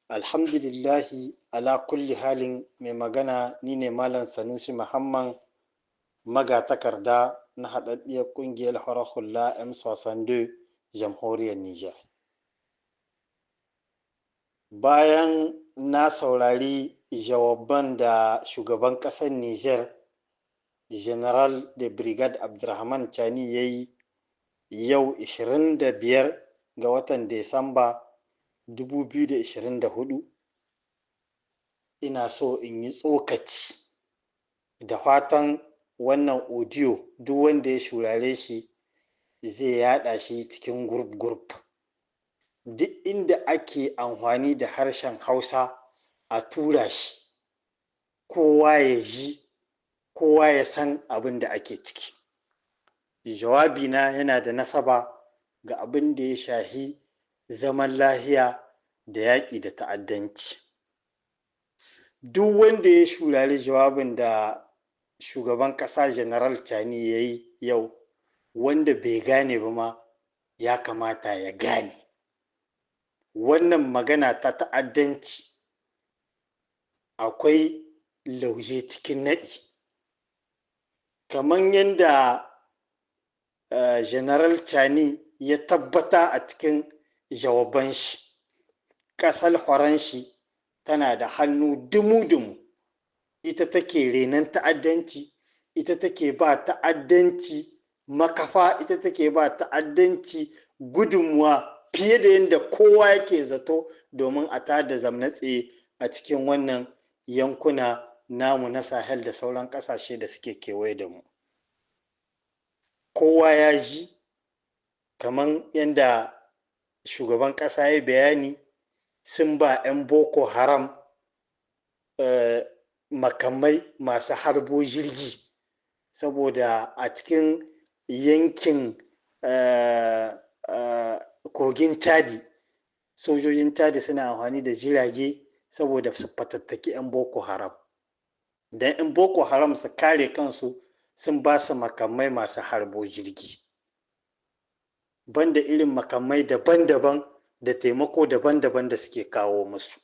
Alhamdulillahi ala kulli halin. Mai magana ni ne Malam Sanusi Muhammad, magatakarda na haɗaɗɗiyar ƙungiyar farar hula M62 Jamhuriyar Niger. Bayan na saurari jawaban da shugaban ƙasar Niger, General de Brigade Abdurrahman Chani, ya yi yau 25 ga watan Desamba 2024, ina so in yi tsokaci da fatan wannan audio duk wanda ya shurare shi zai yada shi cikin group-group, duk inda ake amfani da harshen Hausa a tura shi, kowa ya ji, kowa ya san abin da ake ciki. Jawabina yana da nasaba ga abin da ya shahi zaman lahiya da yaƙi da ta'addanci. Duk wanda ya shurari jawabin da shugaban ƙasa General Chani ya yi yau, wanda bai gane ba ma ya kamata ya gane wannan magana ta ta'addanci akwai lauje cikin naɗi. Kamar yadda General Chani ya tabbata a cikin jawaban shi, ƙasar Faranshi tana da hannu dumu-dumu, ita take renon ta'addanci, ita take ba ta'addanci makafa, ita take ba ta'addanci gudunmuwa fiye da yadda kowa yake zato, domin a tada zamna tsaye a cikin wannan yankuna namu na Sahel da sauran ƙasashe da suke kewaye da mu. Kowa ya ji kamar yadda shugaban ƙasa ya bayani, sun ba 'yan Boko Haram makamai masu harbo jirgi, saboda a cikin yankin kogin Chadi, sojojin Chadi suna amfani da jirage saboda su fatattaki 'yan Boko Haram. Don 'yan Boko Haram su kare kansu, sun ba su makamai masu harbo jirgi, banda irin makamai daban-daban da taimako daban-daban da suke kawo musu.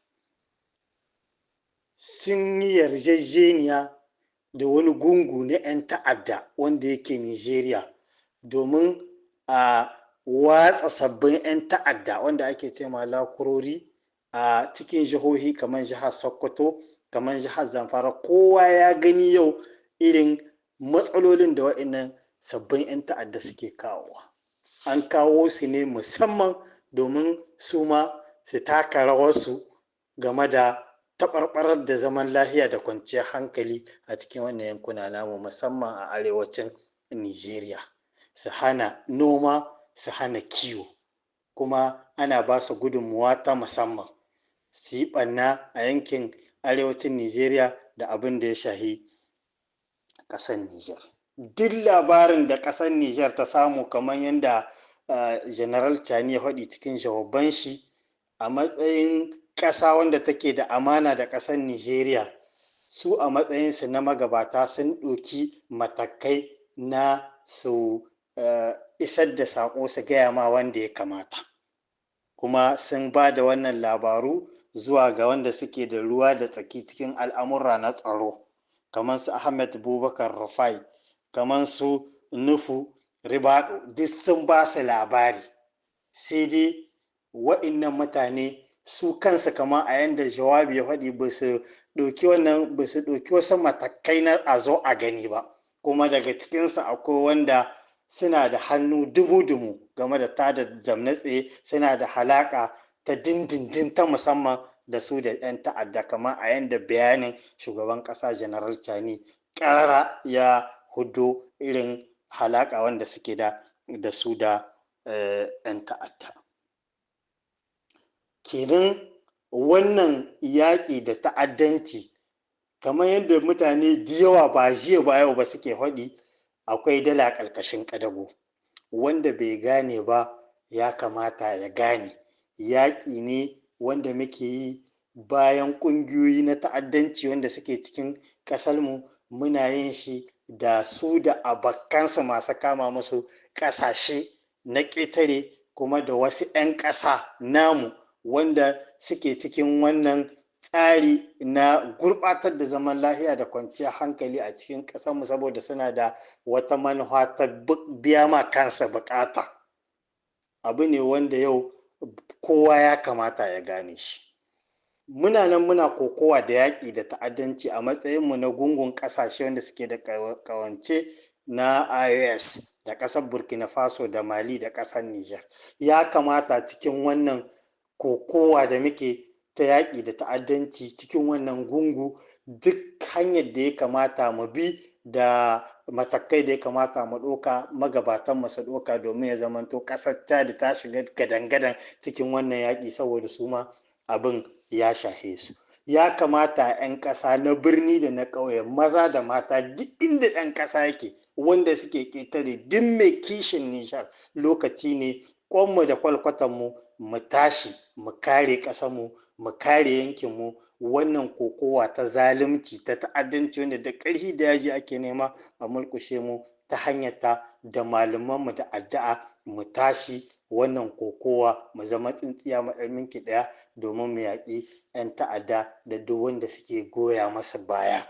Sun yi yarjejeniya da wani gungu na 'yan ta'adda wanda yake Nigeria domin a watsa sabbin 'yan ta'adda wanda ake ce ma lakurori a cikin jihohi kamar jihar Sokoto, kamar jihar Zamfara. Kowa ya gani yau irin matsalolin da waɗannan sabbin 'yan ta'adda suke kawowa. An kawo su ne musamman domin su ma su taka rawarsu game da taɓarɓarar da zaman lafiya da kwanciyar hankali a cikin wannan yankuna namu, musamman a arewacin Nigeria, su hana noma, su hana kiwo. Kuma ana ba su gudunmuwa ta musamman su yi ɓanna a yankin arewacin Nigeria da abin da ya shahi ƙasar Niger. Duk labarin da ƙasar Niger ta samu, kamar yadda General Chani ya faɗi cikin jawaban shi, a matsayin ƙasa wanda take da amana da ƙasar Nigeria, su a matsayinsu na magabata sun ɗauki matakai na su isar da saƙo, su gaya ma wanda ya kamata, kuma sun ba da wannan labaru zuwa ga wanda suke da ruwa da tsaki cikin al'amura na tsaro, kamar su Ahmed Bubakar Rufai, kamar su Nufu Ribado, duk sun ba su labari. Sai dai wa'innan mutane su kansu, kama a yanda jawabi ya faɗi, ba su ɗauki wannan, ba su ɗauki wasu matakai na a zo a gani ba. Kuma daga cikinsu akwai wanda suna da hannu dubu-dumu game da tada zamne tsaye, suna da halaƙa ta dindindin ta musamman da su da 'yan ta'adda, kamar a yanda bayanin shugaban ƙasa General Chani ƙarara ya hudo irin halaƙa wanda suke da su da 'yan ta'adda. Kenan wannan yaƙi da ta'addanci, kamar yadda mutane da yawa ba jiya ba yau ba suke faɗi, akwai dala ƙarƙashin ƙadago. Wanda bai gane ba ya kamata ya gane, yaƙi ne wanda muke yi bayan ƙungiyoyi na ta'addanci wanda suke cikin ƙasarmu. Muna yin shi da su da abokansu masu kama musu, ƙasashe na ƙetare, kuma da wasu 'yan ƙasa namu wanda suke cikin wannan tsari na gurɓatar da zaman lahiya da kwanciyar hankali a cikin ƙasarmu, saboda suna da wata manufa ta biya ma kansa buƙata. Abu ne wanda yau kowa ya kamata ya gane shi. Muna nan muna kokowa da yaƙi da ta'addanci a matsayinmu na gungun ƙasashe wanda suke da ƙawance na IOS da ƙasar Burkina Faso da Mali da ƙasar Niger. Ya kamata cikin wannan kokowa da muke ta yaƙi da ta'addanci, cikin wannan gungu, duk hanyar da ya kamata mu bi da matakai da ya kamata mu ɗauka, magabatan mu su ɗauka, domin ya zamanto ƙasar Chad ta shiga gadan-gadan cikin wannan yaƙi, saboda su ma abin ya shahe su. Ya kamata 'yan ƙasa na birni da na ƙauye, maza da mata, duk inda ɗan ƙasa yake wanda suke ƙetare, duk mai kishin Nijar, lokaci ne kwanmu da kwalkwatanmu mu tashi mu kare ƙasarmu, mu kare yankinmu. Wannan kokowa ta zalunci, ta ta'addanci, wanda da ƙarfi da yaji ake nema a murƙushe mu ta hanyar ta, da malamanmu da addu'a, mu tashi wannan kokowa, mu zama tsintsiya maɗarminki ɗaya domin mu yaƙi 'yan ta'adda da duk wanda suke goya masa baya.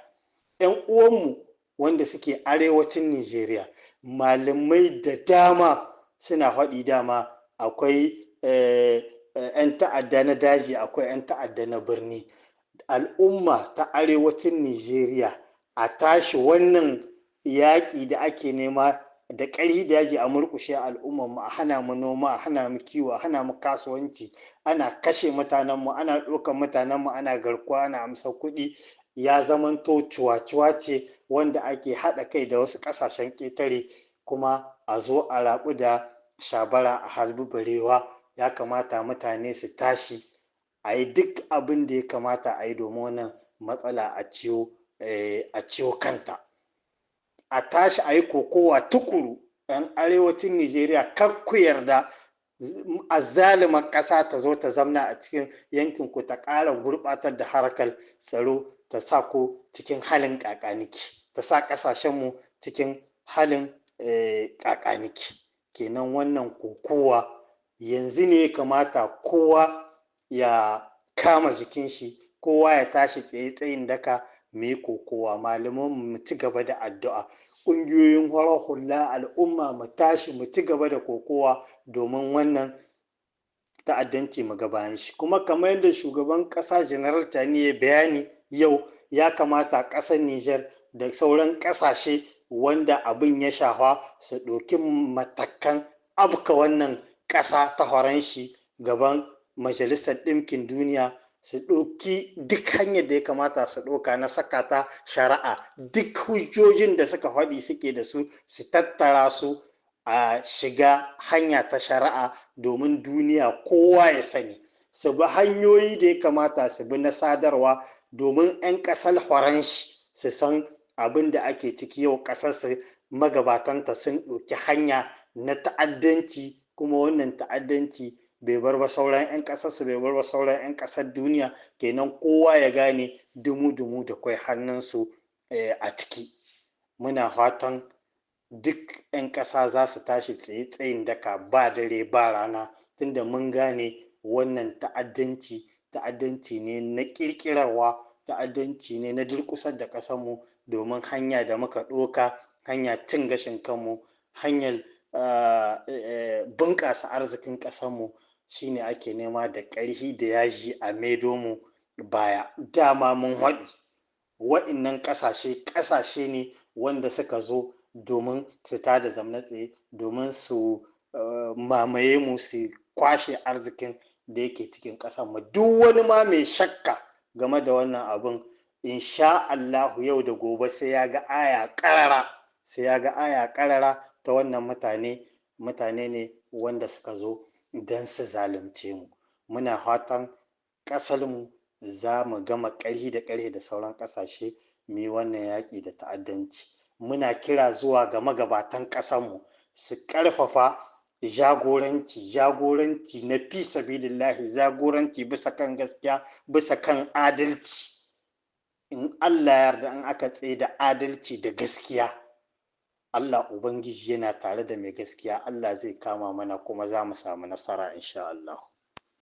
'Yan uwanmu wanda suke arewacin Nijeriya, malamai da dama suna faɗi, dama akwai 'yan ta'adda na daji, akwai 'yan ta'adda na birni. Al'umma ta arewacin Nijeriya, a tashi wannan yaƙi da ake nema da ƙarfi da yaji a murƙushe al'ummarmu, a hana mu noma, a hana mu kiwo, a hana mu kasuwanci, ana kashe mutanenmu, ana ɗaukar mutanenmu, ana garkuwa, ana amsa kuɗi, ya zamanto cuwa-cuwa ce wanda ake haɗa kai da wasu ƙasashen ƙetare, kuma a zo a raɓu da shabara a harbi barewa. Ya kamata mutane su tashi a yi duk abin da ya kamata a yi domin wannan matsala a ciyo kanta. A tashi a yi kokowa tukuru. 'Yan arewacin Nigeria, kar ku yarda azzaluman ƙasa ta zo ta zamna a cikin yankin ku, ta ƙara gurɓatar da harkar tsaro, ta sa ku cikin halin ƙaƙaniki, ta sa ƙasashenmu cikin halin ƙaƙaniki. Kenan wannan kokowa yanzu ne kamata kowa ya kama jikin shi, kowa ya tashi tsaye tsayin daka mu yi kokowa. Malaman mu ci gaba da addu'a, ƙungiyoyin farar hula, al'umma, mu tashi mu ci gaba da kokowa domin wannan ta'addanci mu ga bayan shi. Kuma kamar yadda shugaban ƙasa General Tani ya bayani yau, ya kamata ƙasar Niger da sauran ƙasashe wanda abin ya shafa su ɗauki matakan abka wannan ƙasa ta Faranshi gaban Majalisar Ɗinkin Duniya, su ɗauki duk hanyar da ya kamata su ɗauka na saka ta shari'a. Duk hujjojin da suka faɗi suke da su, su tattara su a shiga hanya ta shari'a domin duniya kowa ya sani. Su bi hanyoyi da ya kamata su bi na sadarwa domin 'yan ƙasar Faranshi su san abin da ake ciki. Yau ƙasar su, magabatanta sun ɗauki hanya na ta'addanci, kuma wannan ta'addanci bai bar ba sauran 'yan ƙasar su, bai bar ba sauran 'yan ƙasar duniya. Kenan kowa ya gane dumu-dumu da kwai hannunsu a ciki. Muna fatan duk 'yan ƙasa za su tashi tsaye tsayin daka, ba dare ba rana, tunda mun gane wannan ta'addanci ta'addanci ne na ƙirƙirarwa, ta'addanci ne na durƙusar da ƙasarmu, domin hanya da muka ɗoka, hanya cin gashin kanmu, hanyar bunƙasa arzikin ƙasarmu, shine ake nema da ƙarfi da yaji a maido mu baya. Dama mun haɗu, wa'innan ƙasashe ƙasashe ne wanda suka zo domin su tada zamna tsaye, domin su mamaye mu, su kwashe arzikin da yake cikin mu. Duk wani ma mai shakka game da wannan abin, insha Allahu yau da gobe sai ya ga aya ƙarara, sai ya ga aya ƙarara ta wannan mutane. Mutane ne wanda suka zo don su zalunce mu. Muna fatan ƙasarmu za mu gama ƙarhi da ƙarhe da sauran ƙasashe mu yi wannan yaƙi da ta'addanci. Muna kira zuwa ga magabatan ƙasarmu su ƙarfafa jagoranci, jagoranci na fi sabilillahi, jagoranci bisa kan gaskiya, bisa kan adalci. In Allah yarda, in aka tsaye da adalci da gaskiya, Allah Ubangiji yana tare da mai gaskiya. Allah zai kama mana kuma za mu samu nasara insha Allah.